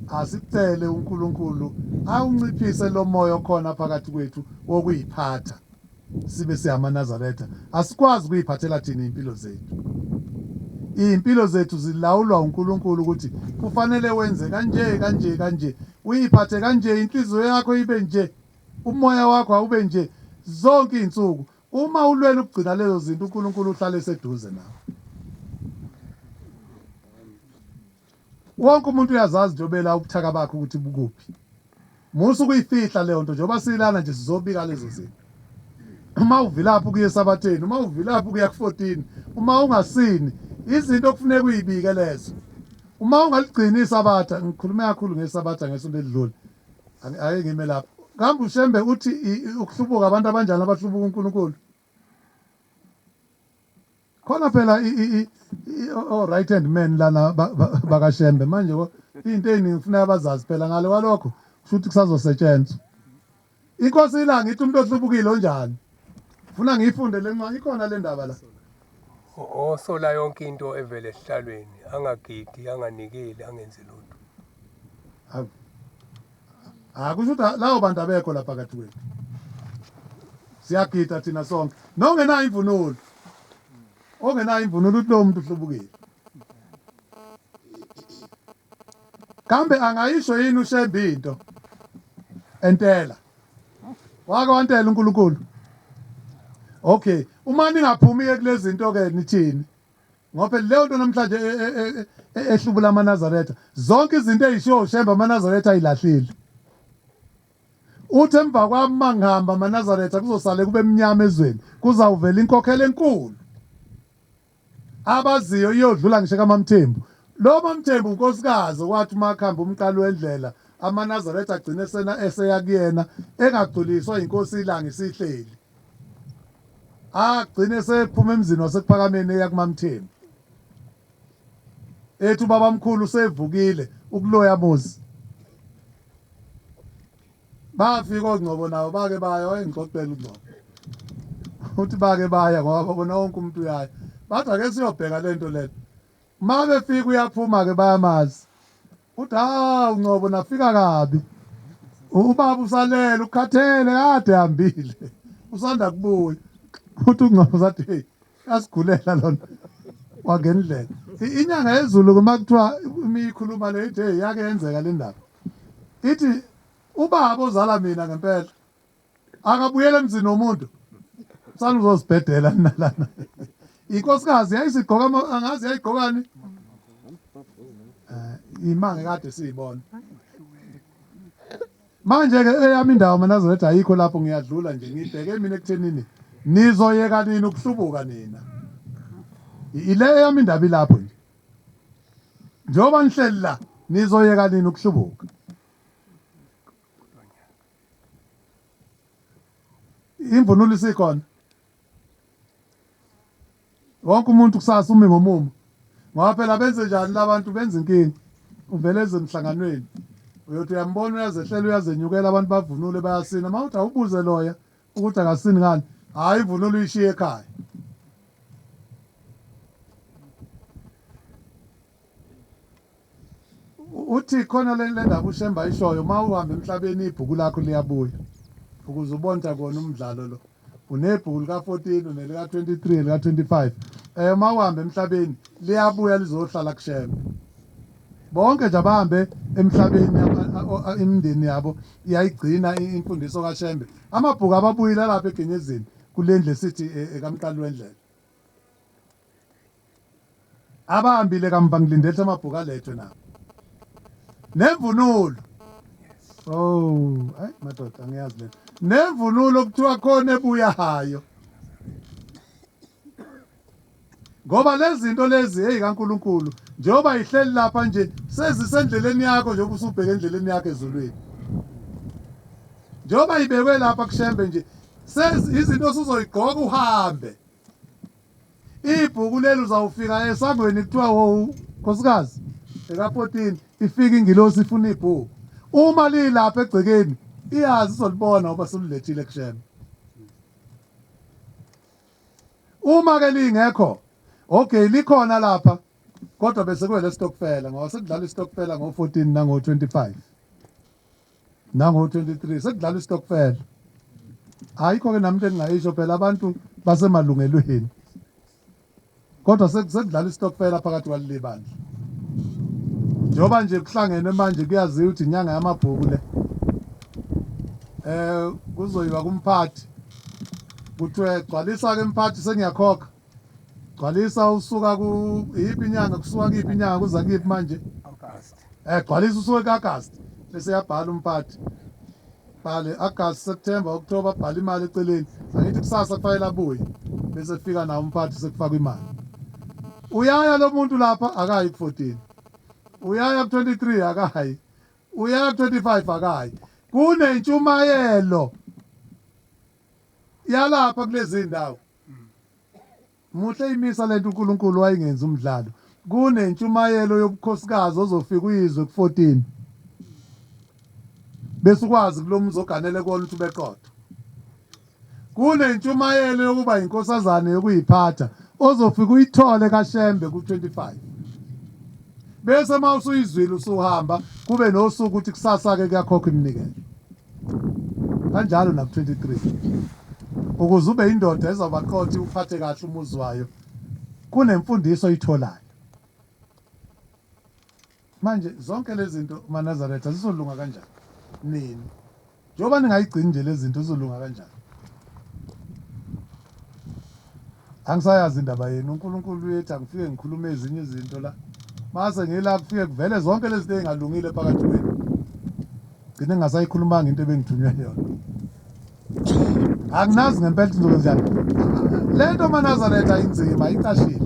Asicele uNkulunkulu awunciphise lo moya okhona phakathi kwethu wokuyiphatha sibe siyamaNazaretha. Asikwazi ukuyiphathela thina impilo zethu. Izimpilo zethu zilawulwa uNkulunkulu ukuthi kufanele wenze kanje kanje kanje, uyiphathe kanje, inhliziyo yakho ibe nje, umoya wakho awube nje zonke izinsuku. Uma ulwela ukugcina lezo zinto uNkulunkulu uhlale eseduze nawe. Wonke umuntu uyazazi nje obela ubuthaka bakhe ukuthi bukuphi. Musa ukuyifihla leyo nto njengoba silana nje sizobika lezo zinto. Uma uvilapha ukuya esabatheni, uma uvilapha ukuya ku-14, uma ungasini, izinto okufuneka uyibike lezo. Uma ungaligcini isabatha, ngikhulume kakhulu ngesabatha ngesonto elidlule. Ake ngime lapho. Kambe uShembe uthi ukuhlubuka abantu abanjani abahlubuka uNkulunkulu? Khona phela o right hand man lana bakaShembe manje. Into eziningi kufuneka bazazi phela ngale kwalokho kusho ukuthi kusazosetshenzwa. Inkosi ilanga ithi umuntu ohlubukile onjani? Funa ngiyifunde le ncwadi ikhona le ndaba la. Osola yonke into evele esihlalweni, angagidi, anganikeli, angenzi lutho. Hawu. Ah kusho ukuthi lawo bantu abekho lapha phakathi kwethu. Siyagida thina sonke. Nongenayo imvunulo. Ongenayo imvunulo uthi lowo muntu uhlubukile. Kambe angayisho yini uShembe into entela? Wake wantela uNkulunkulu. Okay, uma ningaphumi ke kulezi zinto ke nithini? Ngoba phela leyo nto namhlanje e, e, e, ehlubula amaNazaretha, zonke izinto ezishiwo uShembe amaNazaretha ayilahlile. Uthi emva kwami mangihamba amaNazaretha kuzosale kube mnyama ezweni, kuzawuvela inkokhelo enkulu. Abaziyo iyodlula ngisho kaMamthembu. Lo MaMthembu unkosikazi okwathi uma kuhamba umqali wendlela amaNazaretha agcine sena eseya kuyena engagculiswa yinkosi ilanga isihleli. Agcine sephuma emzini waseKuphakameni eya kuMaMthembu. Ethi ubabamkhulu usevukile ukuloya muzi. Bafika oNgcobo nabo bake baya wayengixoxela uNgcobo. Uthi bake baya ngoba babona wonke umuntu uyaya. Bathi ake siyobheka lento lena. Uma befika uyaphuma ke bayamazi. Uthi hawu Ngcobo nafika kabi. Ubaba usalele ukhathele kade hambile. Usanda kubuya. Uthi uNgcobo sathi hey yasigulela lona wangendlela. Inyanga yezulu uma kuthiwa imikhuluma le ithi hey yake yenzeka le ndaba. Ithi ubaba ozala mina ngempela akabuyele emzini womuntu sani uzozibhedela nalana inkosikazi yayisigqoka angazi yayigqokani eh imange kade siyibona manje ke eyami indawo manazaretha ayikho lapho ngiyadlula nje ngibheke mina ekuthenini nizoyeka nini ukuhlubuka nina ile eyami indaba ilapho nje Njengoba nihleli la nizoyeka nini ukuhlubuka? Imvunulo isikhona. Wonke umuntu kusasa umi ngomumo. Ngoba phela benze njani labantu benza inkinga. Uvele ezemhlanganweni. Uyothi uyambona uyazehlela uyazenyukela abantu bavunule bayasina. Mawuthi awubuze loya ukuthi akasini ngani. Hayi ivunulo uyishiye ekhaya. Uthi khona le ndaba uShembe ayishoyo uma uhamba emhlabeni ibhuku lakho liyabuya ukuze ubone kona umdlalo lo unebhuku lika-14 unelika-23 elika-25 um uma uhamba emhlabeni liyabuya lizohlala kuShembe bonke nje abahambe emhlabeni imindeni yabo iyayigcina imfundiso kaShembe amabhuku ababuyile lapha eGenyezini kule ndlu esithi ekamqali wendlela Abahambile kamva ngilindele ukuthi amabhuku alethwe nabo. Nemvunulo. Oh, hayi madoda angiyazi le. Nemvunulo kuthiwa khona ebuyayo. Ngoba lezi zinto lezi hey kaNkuluNkulu njengoba ihleli lapha nje sezisendleleni yakho njengoba usubheke endleleni yakho ezulwini. Njengoba ibekwe lapha kuShembe nje sezi izinto osuzoyigqoka uhambe. Ibhuku leli uzawufika esangweni kuthiwa wowu nkosikazi eka-14 ifika ingilosi ifuna ibhuku. Uma lilapha egcekeni iyazi izolibona ngoba sulilethile kuShembe. Uma ke lingekho okay likhona lapha kodwa bese kuwele stokfela ngoba sekudlala istokfela ngo-14 nango-25 nango-23 sekudlalwa istokfela ayikho ke nami into engingayisho phela abantu basemalungelweni kodwa sekudlalwa istokfela phakathi kwaleli bandla njengoba nje kuhlangene manje kuyaziwa ukuthi inyanga yamabhuku le eh kuzoyiwa kumphathi kuthiwe gcwalisa ke mphathi sengiyakhokha gcwalisa usuka ku iyiphi inyanga kusuka kuyiphi inyanga kuza kuyiphi manje August. Eh gcwalisa usuke ka-August bese yabhala umphathi. Bhale August, September, October bhala imali eceleni. Angithi kusasa kufanele abuye bese fika nawo umphathi sekufakwa imali. Uyaya lo muntu lapha akayi ku-14. Uyaya ku-23 akayi. Uyaya ku-25 akayi. Kunentshumayelo yalapha kulezi ndawo. Muhle imisa lento uNkulunkulu wayengenzi umdlalo. Kunentshumayelo yobukhosikazi ozofika uyizwe ku-14 bese ukwazi kulo muzi oganele kuwona ukuthi ubeqotho. Kunentshumayelo yokuba yinkosazane yokuyiphatha ozofika uyithole kaShembe ku-25 bese uma usuyizwile usuhamba kube nosuku ukuthi kusasa-ke kuyakhokhwa iminikelo kanjalo naku-23 ukuze ube indoda ezoba qotho uphathe kahle umuzi wayo kunemfundiso oyitholayo. Manje zonke lezi zinto maNazaretha zizolunga kanjani? Nini? Njengoba ningayigcini nje lezi zinto zizolunga kanjani? Angisayazi indaba yenu. uNkulunkulu uyethi angifike ngikhulume ezinye izinto la. Mase ngila kufike kuvele zonke lezi zinto ezingalungile phakathi kwenu. Gcine ngingasayikhulumanga into ebengithunywe yona. Anginazi ngempela ukuthi ngizokwenzani. Le nto maNazaretha inzima icashile.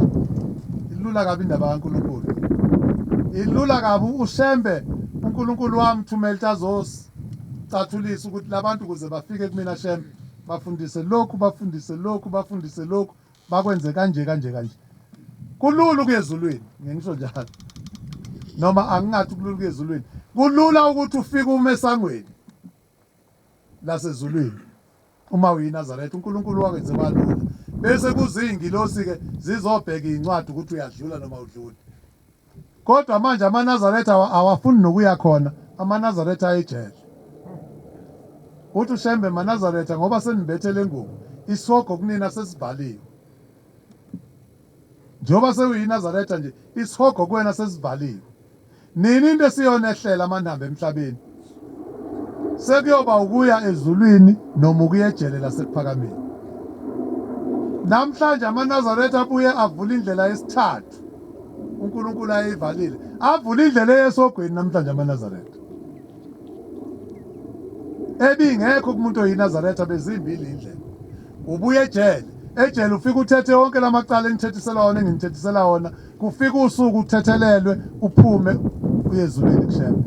Ilula kabi indaba kaNkulunkulu. Ilula kabi uShembe uNkulunkulu wamthumela ukuthi azosicathulisa ukuthi labantu ukuze bafike kumina Shembe bafundise lokhu bafundise lokhu bafundise lokhu bakwenze kanje kanje kanje. Kulula ukuya ezulwini, ngisho njalo. Noma angingathi kulula ukuya ezulwini. Kulula ukuthi ufike ume esangweni. Lasezulwini uma uyiNazaretha uNkulunkulu wakwenze kwalula bese kuzingilosi ke zizobheka incwadi ukuthi uyadlula noma udluli kodwa manje amaNazaretha awafuni nokuya khona amaNazaretha ayejele uthi uShembe maNazaretha ngoba senibethele ngubo isihogo kunina sesivaliwe njengoba sewuyiNazaretha nje isihogo kuwena sesivaliwe Nini into esiyonehlela amanamba emhlabeni? Sekuyoba ukuya ezulwini noma ukuya ejele lasekuphakameni. Namhlanje amaNazaretha abuye avula indlela yesithathu uNkulunkulu ayeyivalile. Avula indlela eyesogweni namhlanje amaNazaretha. Ebingekho kumuntu oyiNazaretha bezimbili indlela. Ubuye ejele. Ejele ufike uthethe wonke lamacala enithethisela wona enginithethisela wona Kufika usuku uthethelelwe uphume uye ezulwini kuShembe.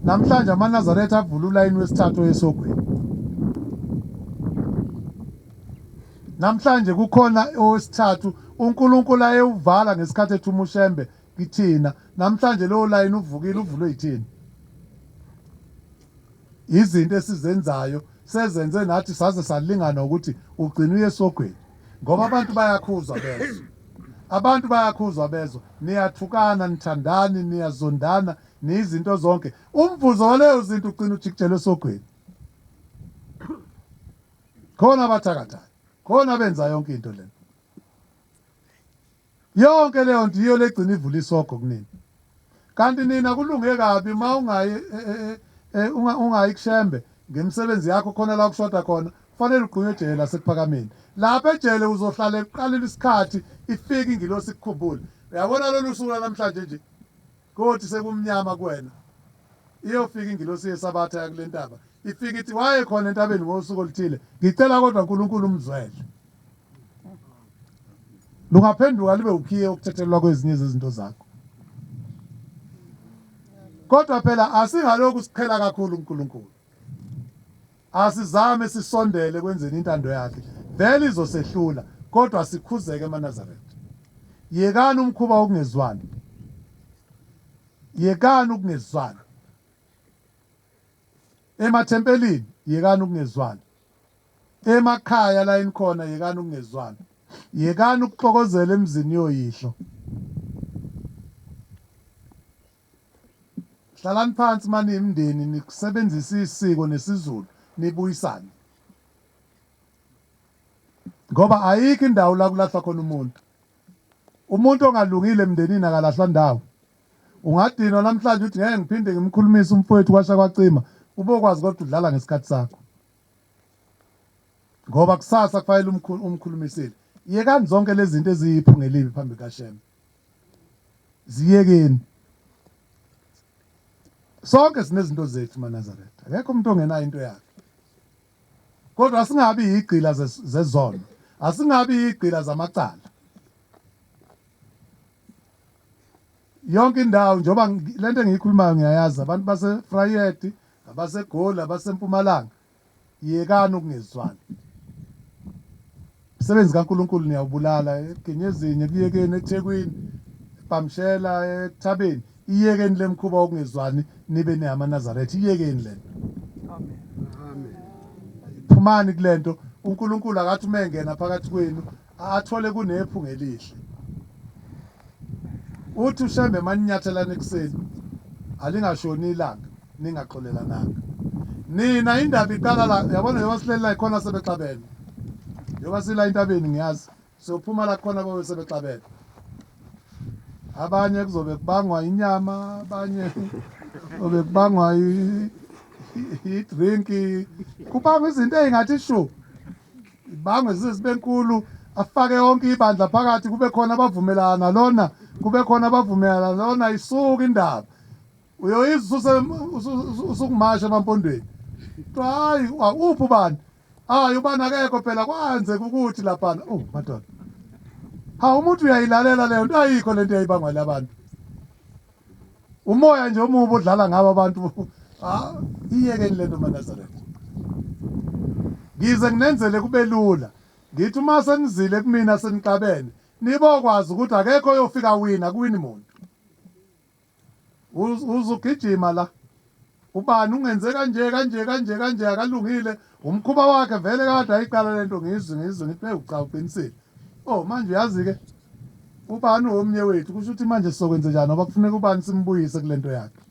Namhlanje amaNazaretha avula ulayini wesithathu oyesogwini. Namhlanje kukhona owesithathu uNkulunkulu ayewuvala ngesikhathi ethuma uShembe kithina. Namhlanje lowo layini uvukile uvulwe yithina. Izinto esizenzayo sezenze nathi saze salingana ukuthi ugcina uye esogweni ngoba abantu bayakhuzwa bezwa. Abantu bayakhuzwa bezwa niyathukana nithandani niyazondana niyizinto zonke. Umvuzo waleyo zinto ugcina ujikijelwe esogweni. Khona abathakathayo, khona abenza yonke into lena. Yonke leyo nto yiyo legcina ivula isogo kunina. Kanti nina kulunge kabi uma ungayi e, e, e, ungayi kuShembe ngemisebenzi yakho khona la kushoda khona kufanele ugqunywe ejele lasekuphakameni. Lapha ejele uzohlala ekuqaleni isikhathi ifike ingilosi ikukhumbule. Uyabona lolu suku lanamhlanje nje kothi sekumnyama kuwena. Iyofika ingilosi yesabatha yakule ntaba ifike ithi waye khona entabeni ngosuku oluthile ngicela kodwa uNkulunkulu umzwele. Lungaphenduka libe ukhiye ukuthethelelwa kwezinye zezinto zakho. Kodwa phela asingalokhu siqhela kakhulu uNkulunkulu. Asizame sisondele kwenzeni intando yakhe. Vele izosehlula kodwa sikhuzeke emaNazaretha. Yekani umkhuba wokungezwani. Yekani ukungezwani. Emathempelini yekani ukungezwani. Emakhaya la enikhona yekani ukungezwani. Yekani ukuxokozela emzini yoyihlo. Hlalani phansi maniyimndeni nikusebenzise isiko nesiZulu nibuyisane. Ngoba ayikho indawo la kulahlwa khona umuntu. Umuntu ongalungile emndenini akalahlwa ndawo. Ungadinwa namhlanje uthi ngeke ngiphinde ngimkhulumise umfowethu kwasha kwacima, ubokwazi kodwa udlala ngesikhathi sakho. Ngoba kusasa kufanele umkhulumisile. Yekani zonke lezi zinto eziyiphunga elibi phambi kaShembe. Ziyekeni. Sonke sinezinto zethu maNazaretha. Akekho umuntu ongenayo into yakhe. Kodwa asingabi yigqila zezono. Asingabi yigqila zamacala. Yonke indawo njengoba lento engiyikhulumayo ngiyayazi abantu base-Vryheid, abaseGoli, abaseMpumalanga yekani ukungezwani. Umsebenzi kaNkulunkulu niyawubulala eGinyezinye kuyekeni eThekwini. eBhamshela, eThabeni, iyekeni lemkhuba wokungezwani nibe neyamaNazaretha, iyekeni lento. Amen. Amen. Phumani kulento. uNkulunkulu akathi uma engena phakathi kwenu athole kunephunga elihle. Uthi uShembe maninyathelana ekuseni alingashoni ilanga ningaxolelananga. Nina indaba iqala la, yabona njengoba sihleli la khona sebexabene. Njengoba sila entabeni ngiyazi siyophuma la khona babe sebexabene. Abanye kuzobe kubangwa inyama, abanye kuzobe kubangwa i-drink, kubangwa izinto ey'ngathi shu. Ibangwe zize zibe nkulu, afake yonke ibandla phakathi, kube khona abavumelana nalona, kube khona abavumelana nalona, isuke indaba. Uyoyizwa usukumasha emampondweni. Kuthiwa hayi, uphi ubani? Hayi ubani akekho phela kwenzeka ukuthi laphana. Oh madoda. Ha umuntu uyayilalela leyo nto ayikho lento eyayibangwa labantu. Umoya nje omubi odlala ngabo abantu. Ah iyekeni lento maNazaretha. Ngize nginenzele kube lula. Ngithi uma senizile kumina senixabene, nibokwazi ukuthi akekho oyofika wina kuwini muntu. Uzugijima la. Ubani ungenze kanje kanje kanje kanje akalungile. Umkhuba wakhe vele kade ayiqala lento ngizwe ngizwe ngithi hey cha uqinisile. Oh manje uyazi ke ubani womnye wethu kusho ukuthi manje sizokwenze njani ngoba kufuneka ubani simbuyise kulento yakhe.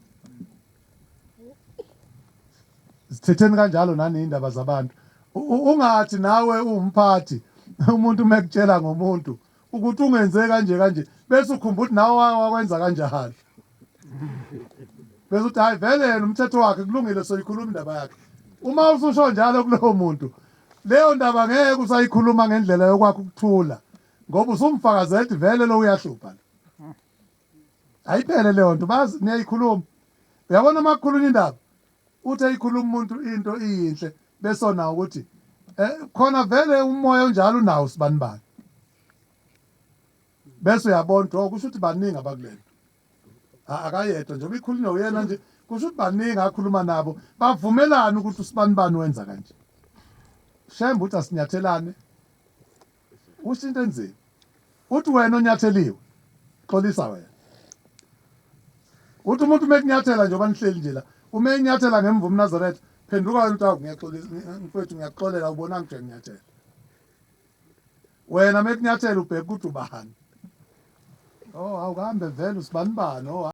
Sithetheni kanjalo nani indaba zabantu. Ungathi nawe uwumphathi umuntu uma ekutshela ngomuntu ukuthi ungenze kanje kanje bese ukhumbula ukuthi nawe wakwenza kanjalo. Bese uthi hayi vele yena umthetho wakhe kulungile soyikhuluma indaba yakhe. Uma ususho njalo kulowo muntu leyo ndaba ngeke usayikhuluma ngendlela yokwakha ukuthula ngoba usumfakazela ukuthi vele lo uyahlupha lo. Ayiphele leyo nto bazi niyayikhuluma. Uyabona uma kukhulunywa indaba uthi eyikhuluma umuntu into iyinhle bese onawo ukuthi eh khona vele umoya onjalo unawo sibanibani. Bese uyabona ukuthi oh kusho ukuthi baningi abakulento. Akayedwa njengoba ikhulunywa uyena nje kusho ukuthi baningi akhuluma nabo bavumelana ukuthi usibanibani wenza kanje. Shembe uthi asinyathelane. Usho into enzima. Uthi wena onyatheliwe xolisa wena. Uthi umuntu uma ekunyathela njengoba nihleli nje la, uma enyathela ngemva umNazaretha, phenduka wena uthi awu ngiyaxolisa mfowethu ngiyakuxolela ubona ngithi uyanginyathela. Wena uma ekunyathela ubheka ukuthi ubani. Oh awukambe vele usibanibani oh.